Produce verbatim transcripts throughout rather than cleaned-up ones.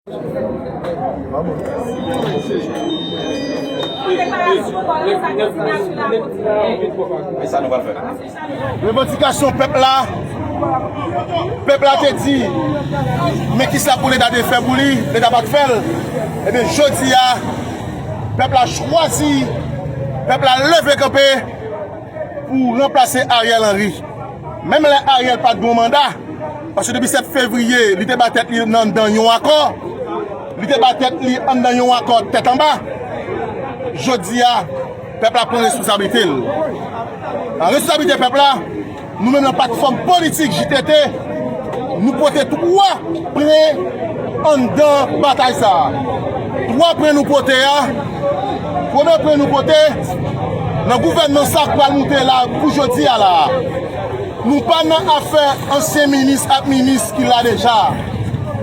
E sa nou pral fè. Revandikasyon pèp la, pèp la te di, men kisa pou Leta te fè pou li, Leta pa t fè l. Ebyen, jodi a, pèp la chwazi, pèp la leve kanpe pou ranplase Ariel Henry. Menm lè Ariel pa t gen yon manda, paske depi sèt fevriye, li te ba tèt li anndan yon akò, li te ba tèt li anndan yon akò tèt anba. Jodi a, pèp la pran responsablite l. Nan responsablite pèp la, nou menm nan platfòm politik J T T, nou pote twa pwen anndan batay sa a. Twa pwen nou pote a, premye pwen nou pote nan gouvènman sa k pral moute la pou jodi a la. Nou pa nan afè ansyen minis ak minis ki la deja.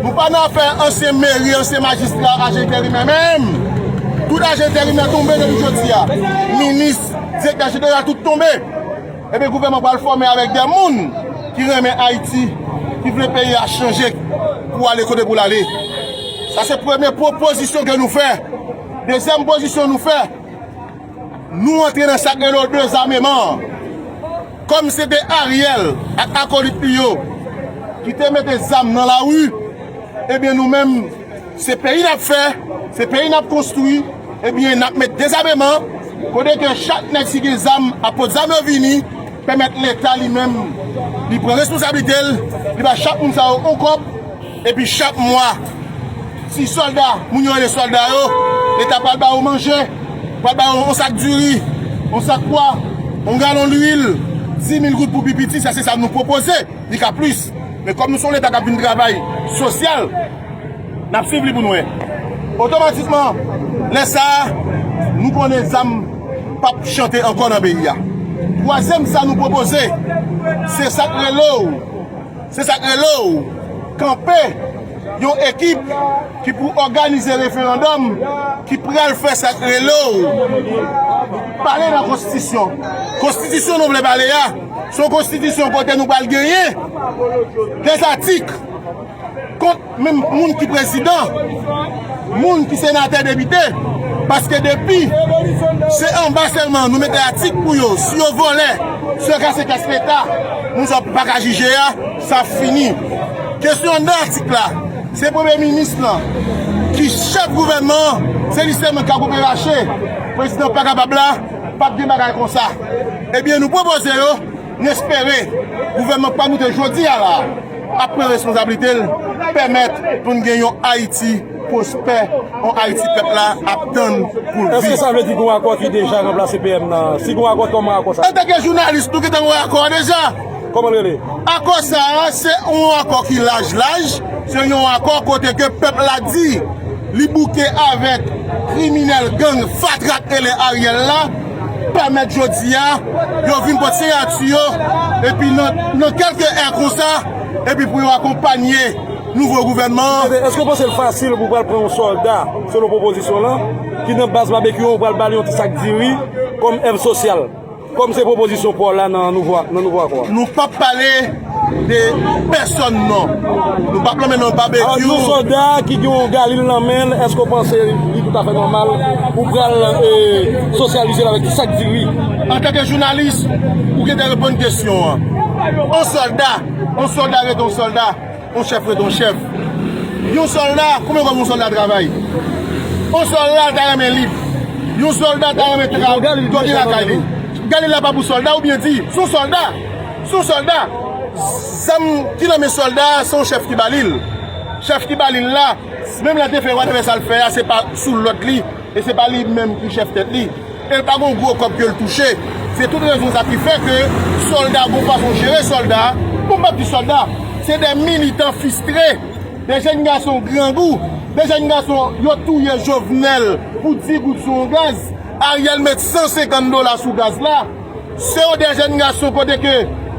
Nou pa nan afè ansyen meri, ansyen majistra, ajan enterimè menm. Tout ajan enterimè tonbe depi jodi a. Minis, direktè jeneral, tout tonbe. Ebyen, gouvènman pral fòme avèk de moun ki renmen Ayiti, ki vle peyi a chanje pou ale kote pou l ale. Sa se premye pwopozisyon ke nou fè. Dezyèm pozisyon nou fè, nou antre nan sa k rele dezameman an. Kòm se te Ariel ak akolit li yo ki te mete zam nan lari, ebyen, nou menm, se peyi n ap fè, se peyi n ap konstwi, ebyen, n ap met dezameman, kote ke chak nèg si gen zam ap pot zam yo vini, pèmèt Leta li menm, li pran responsablite l, li ba chak moun sa yo yon kòb, epi chak mwa, si sòlda, moun yo rele sòlda yo, Leta pral ba yo manje, pral ba yo yon sak diri, yon sak pwa, yon galon lwil, dis mil goud pou pi piti, sa se sa nou pwopoze. Li ka plis. Men kòm nou se yon Leta k ap vin travay sosyal, n ap swiv li pou n wè. Otomatikman, lè sa a, nou konnen zam p ap chante ankò nan peyi a. Twazyèm sa nou pwopoze, se sa k rele w, se sa k rele w kanpe yon ekip ki pou òganize referandòm ki pral fè sa k rele w pale nan konstitisyon. Konstitisyon nou vle pale a, se yon konstitisyon kote nou pral genyen de zatik kont menm moun ki prezidan, moun ki senatè, depite, paske depi se anba sèlman nou mete atik pou yo, si yo vòlè, si yo kase kès Leta, moun sa yo pa ka jije a, sa fini. Kesyon anndan atik la, se premye minis lan ki chèf gouvènman an, se li sèlman ki ka koupe rache. Prezidan pa kapab la, p ap gen bagay konsa. Ebyen, nou pwopoze yo, n espere gouvènman k pral moute jodi a la a ap pran responsablite l, pèmèt pou n gen yon Ayiti pwospè, yon Ayiti pèp la ap tann pou l viv. Èske sa vle di gen yon akò ki deja ranplase P M nan? Si gen yon akò, kòman akò sa? Antanke jounalis, nou gentan gen yon akò deja. Kòman l rele? Akò sa a, se yon akò ki laj laj, se yon akò kote ke pèp la di li bouke avèk kriminèl gang fatra k rele Ariel la, pèmèt jodi a, yo vin pot siyati yo, epi nan, nan kèlke è konsa, epi pou yo akonpanye nouvo gouvènman an. Èske w panse l fasil pou w pral pran yon sòlda, selon pwopozisyon lan, ki nan baz Babekyou an, ou pral ba li yon ti sak diri kòm èv sosyal? Kòm se pwopozisyon pa w la nan nouvo, nan nouvo akò a. Nou p ap pale de pèsòn non. Nou p ap nonmen non Babekyou. Alò, yon sòlda ki gen yon galil nan men l, èske w panse li toutafè nòmal pou pral, e, sosyalize l avèk sak diri? Antanke jounalis, ou gentan reponn kesyon an. Yon sòlda, yon sòlda rete yon sòlda. Yon chèf rete yon chèf. Yon sòlda, konbyen kòb yon sòlda travay? Yon sòlda ta renmen lib. Yon sòlda ta renmen travay lakay li. Galil la pa pou sòlda, ou byen di, se yon sòlda. Se yon sòlda. Zam ki nan men sòlda a, se yon chèf ki ba li l. Chèf ki ba li l la, menm lè l te fè whatever sa l fè a, se pa sou lòd li. E se pa li menm ki chèf tèt li. E l pa gon gwo kòb ke l touche. Se tout rezon sa ki fè ke sòlda gon fason jere sòlda. Bon, m p ap di sòlda, se de militan fistre, de jèn gason grangou, de jèn gason yo touye Jovenel pou dis goud sou yon gaz. Ariel met san senkant dola sou gaz la. Se yon de jèn gason kote ke,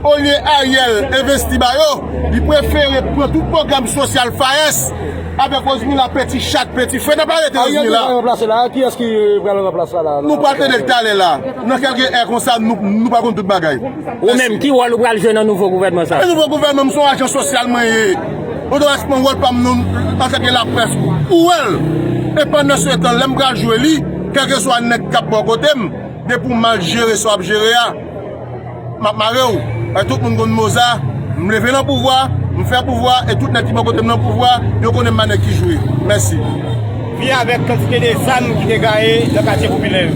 olye Ariel envesti ba yo, li prefere pran tout pwogram sosyal FAES avèk Rosemila, peti chat, peti fen. N ap arete Rosemila. Ariel deja ranplase la. Kiyès ki pral ranplas la la? Nou pral tande l talè la. Nan kèlke è konsa, nou, nou pa konn tout bagay. Ou menm, ki wòl ou pral jwe nan nouvo gouvènman sa? Nan nouvo gouvènman, m se yon ajan sosyal mwen ye. Otomatikman, wòl pa m nan, antanke laprès, ou wè l. E pandan se tan, lè m pral jwe li, kèlkeswa nèg k ap bò kote m, depi w mal jere sa w ap jere a, m ap mare w. E tout moun konn mo sa, m leve nan pouvwa, m fè pouvwa, e tout nèg ki bò kote m nan pouvwa, yo konnen m pa nèg ki jwe. Mèsi. Vin avèk kantite de zam ki te gaye nan katye popilè yo.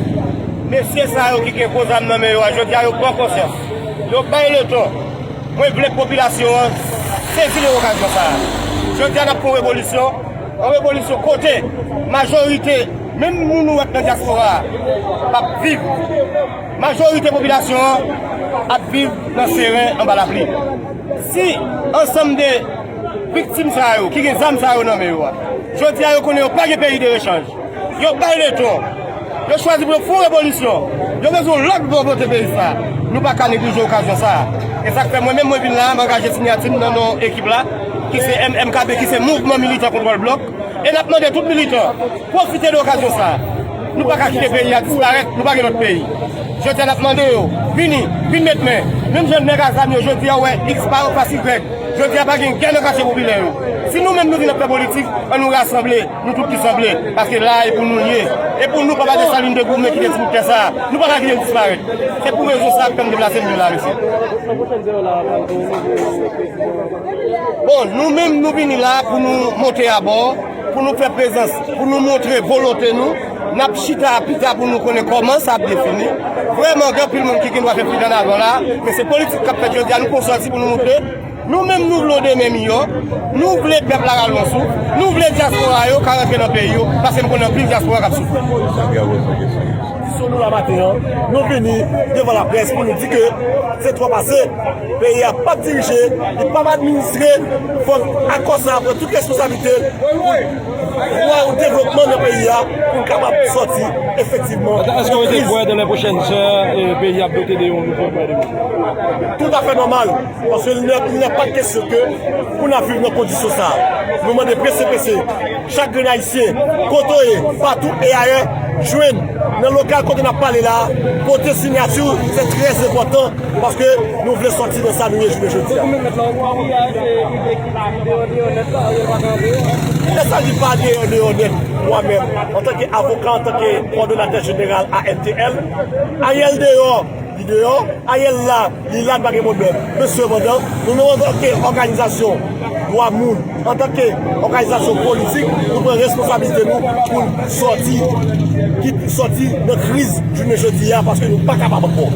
Mesye sa yo ki gen gwo zam nan men yo a, jodi a yo pran konsyans. Yo bay leton. Mwen vle popilasyon an sezi de okazyon sa a. Jodi a n ap fè yon revolisyon, yon revolisyon kote majorite, menm moun ou wè k nan dyaspora a, p ap viv. Majorite popilasyon an ap viv nan seren anba lapli. Si ansanm de viktim sa yo, ki gen zam sa yo nan men yo a, jodi a yo konnen yo pa gen peyi de rechanj. Yo bay leton. Yo chwazi pou yo fè yon revolisyon. Yo bezwen yon lòt bò pote peyi sa. Nou pa ka neglije okazyon sa. E sa k fè mwen menm mwen vin la, m angaje siyati m nan non ekip la, ki se M M K B, ki se Mouvman Militan Kontwòl Blòk. E n ap mande tout militan, pwofite de okazyon sa. Nou pa ka kite peyi a disparèt, nou pa gen lòt peyi. Jodi a n ap mande yo, vini, vin met men. Menm jan nèg a zam yo, jodi a w wè X pa anfas Y. Jodi a pa gen gè nan katye popilè yo. Si nou menm nou vin ap fè politik, ann nou rasanble, nou tout ki sanble. Paske la a e pou nou l ye. E pou nou, Papa Desalin te goumen kite ti bout tè sa a. Nou pa ka kite l disparèt. Se pou rezon sa a k fè m deplase m vin la, mesye. Bon, nou menm nou vini la pou nou monte abò, pou nou fè prezans, pou nou montre volonte nou. N ap chita pita pou nou konnen kòman sa ap defini. Vrèman, gen anpil moun ki gen dwa fè pli ann avan la, men se politik k ap fèt jodi a, nou pran sòti pou nou montre. Nou menm nou vle yon demen miyò, nou vle pèp la rale yon souf, nou vle dyaspora yo ka rantre nan peyi yo, paske m konnen anpil dyaspora k ap soufri. Sou nou la maten an, nou vini devan laprès pou nou di ke se twò ase. Peyi a p ap dirije, li p ap administre. Fòk akò sa a pran tout responsablite l pou vwa yon devlopman nan peyi a, pou n kapab sòti efektivman nan kriz. Èske w te kwè dans les prochaines heures, eh, peyi a ap dote de yon nouvo premye minis? Tout à fait normal, paske il n'est, il n'est pas question que pou n ap viv nan kondisyon sa a. Nou mande prese, prese, chak grenn Ayisyen, kote w ye, patou e ayè, jwenn nan lokal kote n ap pale la a, pote siyati w, se trè enpòtan, paske nou vle sòti nan sa nou ye jounen jodi a. Lè sa di pa deyò, deyò nèt, mwen menm, antanke avoka, antanke kowòdonatè jeneral A N T L, Ariel deyò, li deyò, Ariel la, li la, n pa gen pwoblèm. Men sepandan, nou menm antanke òganizasyon dwa moun, antanke òganizasyon politik, nou pran responsablite nou pou n sòti, ki sòti nan kriz jounen jodi a, paske nou pa kapab ankò.